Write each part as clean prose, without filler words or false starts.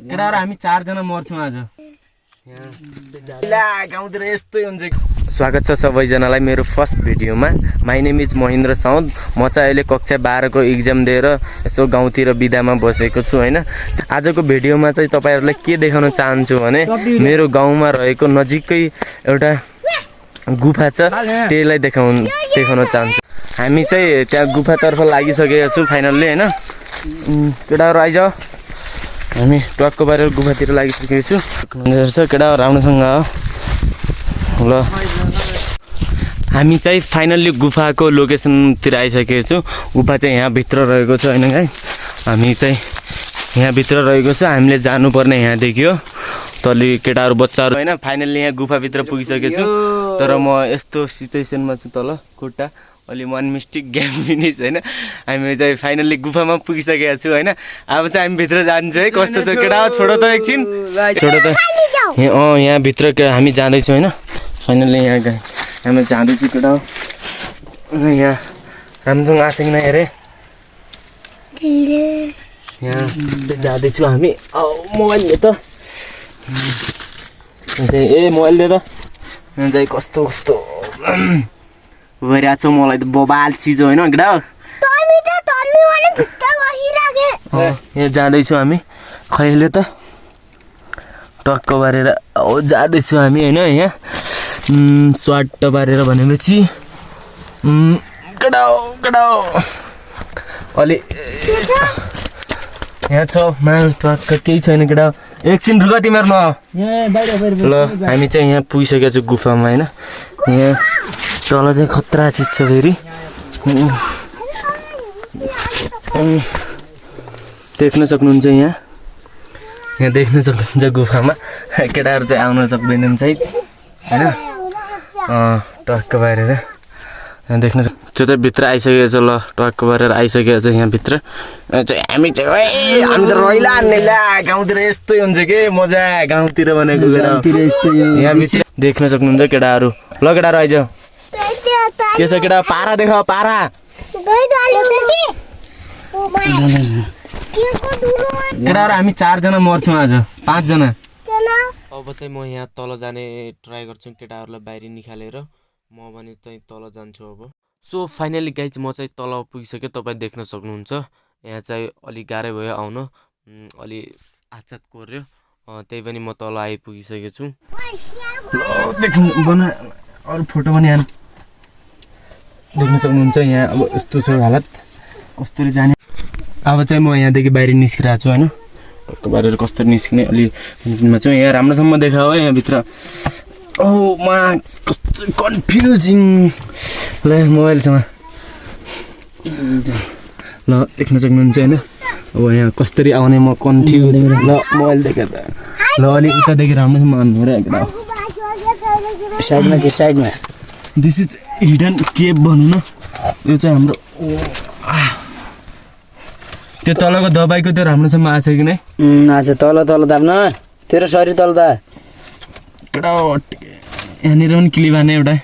केटाहरु हामी 4 जना मर्छौं आज। गाउँतिर यस्तै हुन्छ। स्वागत छ सबैजनालाई मेरो फर्स्ट भिडियोमा। My name is Mahendra Saud. म चाहिँ अहिले कक्षा 12 को एक्जाम दिएर यसो गाउँतिर बिदामा बसेको छु हैन। आजको भिडियोमा चाहिँ तपाईहरुलाई के देखाउन चाहन्छु भने मेरो गाउँमा रहेको नजिकै एउटा गुफा छ, त्यसलाई देखाउन चाहन्छु। हामी चाहिँ त्यहाँ गुफातर्फ लागिसकेका छु फाइनल्ली हैन। केटाहरु आइज, हामी टक्क बारेर गुफातिर लागिसकेको छु। केटाहरु राम्रोसँग ल हामी चाहिँ फाइनल्ली गुफाको लोकेसनतिर आइसकेको छु। गुफा चाहिँ यहाँ भित्र रहेको छ हैन गाइस। हामी चाहिँ यहाँ भित्र रहेको छ, हामीले जानुपर्ने यहाँदेखि हो। तलि केटाहरु बच्चाहरु हैन। फाइनल्ली यहाँ गुफाभित्र पुगिसकेको छु, तर म यस्तो सिचुएसनमा छु तल खुट्टा अलि वान मिस्टेक गेम फिनिस हैन। हामी चाहिँ फाइनल्ली गुफामा पुगिसकेका छु हैन। अब चाहिँ हामी भित्र जान्छु है। कस्तो छ केटा, छोडो त एकछिन, छोडो त। यहाँ भित्र हामी जाँदैछौँ हैन। फाइनल्ली यहाँ हामी जाँदैछु केटा। यहाँ राम्रोसँग आएको छैन हेरे। यहाँ जाँदैछु हामी। मोबाइल दे त। ए मोबाइल दे त। यहाँ चाहिँ कस्तो कस्तो भइरहेको छ। मलाई त बबाल चिज हो हैन केटा। यहाँ जाँदैछु हामी। खैले त टक्क बारेर जाँदैछु हामी हैन। यहाँ स्वाट बारेर भनेपछि केटा अलि यहाँ छ माल टक्क केही छैन केटा। एकछिन रुक तिमीहरु न। ल हामी चाहिँ यहाँ पुगिसकेका छु गुफामा हैन। यहाँ तल चाहिँ खतरा चिज छ फेरि। देख्न सक्नुहुन्छ यहाँ देख्न सक्नुहुन्छ गुफामा। केटाहरु चाहिँ आउन सक्दैनन् चाहिँ हैन। टक्क बारेर देख्न त्यो त भित्र आइसकेको छ। ल टक्क बारेर आइसकेको छ यहाँ भित्र। हामी त रहिला हान्नेला। गाउँतिर यस्तै हुन्छ के मजा। गाउँतिर भनेको गाउँतिर यस्तै हो। यहाँ भित्र देख्न सक्नुहुन्छ केटाहरु। ल केटाहरु आइज। के छ केटा, पारा देख पारा। केटाहरु हामी 4 जना मर्छौं आज, 5 जना। अब चाहिँ म यहाँ तल जाने ट्राई गर्छु केटाहरुलाई बाहिर निकालेर। म भने चाहिँ तल जान्छु अब। सो फाइनली गाइज म चाहिँ तल पुगिसके। तपाईं देख्न सक्नुहुन्छ यहाँ चाहिँ अलि गाह्रो भयो आउन, अलि हातसात कोर्यो। त्यही पनि म तल आइपुगिसकेको छु। देख्नु बना अरु फोटो पनि यहाँ देख्न सक्नुहुन्छ। यहाँ अब यस्तो छ हालत, कस्तरी जाने। अब चाहिँ म यहाँदेखि बाहिर निस्किरहेको छु हैन। बाहिर कस्तो निस्किने अलि मा छु। यहाँ राम्रोसँग देखाऊ है यहाँ भित्र। ओ मा कस्तो कन्फ्युजिङ। ल मोबाइलसँग ल देख्न सक्नुहुन्छ हैन। अब यहाँ कसरी आउने म कन्फ्युज। ल मोबाइल देखेर ल अलि उतादेखि राम्रोसँग आउनु रे एकटा। साइडमा चाहिँ साइडमा दिस इज हिडन केभ भन्नु न। यो चाहिँ हाम्रो त्यो तलको दबाईको त्यो राम्रोसँग आछ कि नै? आज तल दाब्न तेरो शरीर तल दा केटा। यहाँनिर पनि क्लिप हाने एउटा।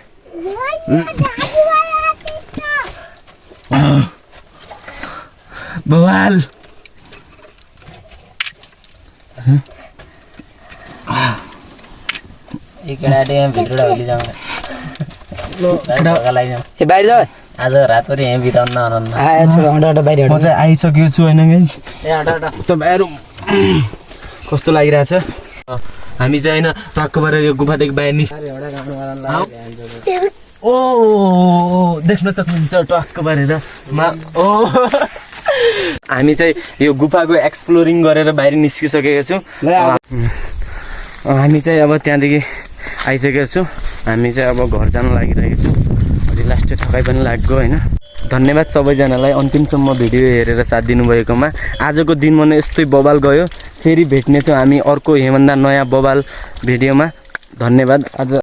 बवाल ए बाहिर जाऊ। आज रातभरि यहीँ बिताउन आनन्द म चाहिँ आइसकेको छु होइन गाइस। तपाईँहरू कस्तो लागिरहेछ? हामी चाहिँ होइन टक्क भएर यो गुफादेखि बाहिर ओ देख्न सक्नुहुन्छ टक्क भरेर ओ हामी चाहिँ यो गुफाको एक्सप्लोरिङ गरेर बाहिर निस्किसकेका छौँ। हामी चाहिँ अब त्यहाँदेखि आइसकेका छौँ। हामी चाहिँ अब घर जान लागिरहेको छौँ। अलि लास्टै थकाइ पनि लाग्यो होइन। धन्यवाद सबैजनालाई अन्तिमसम्म भिडियो हेरेर साथ दिनुभएकोमा। आजको दिन भने यस्तै बबाल गयो। फेरि भेट्नेछौँ हामी अर्को योभन्दा नयाँ बबाल भिडियोमा। धन्यवाद। आज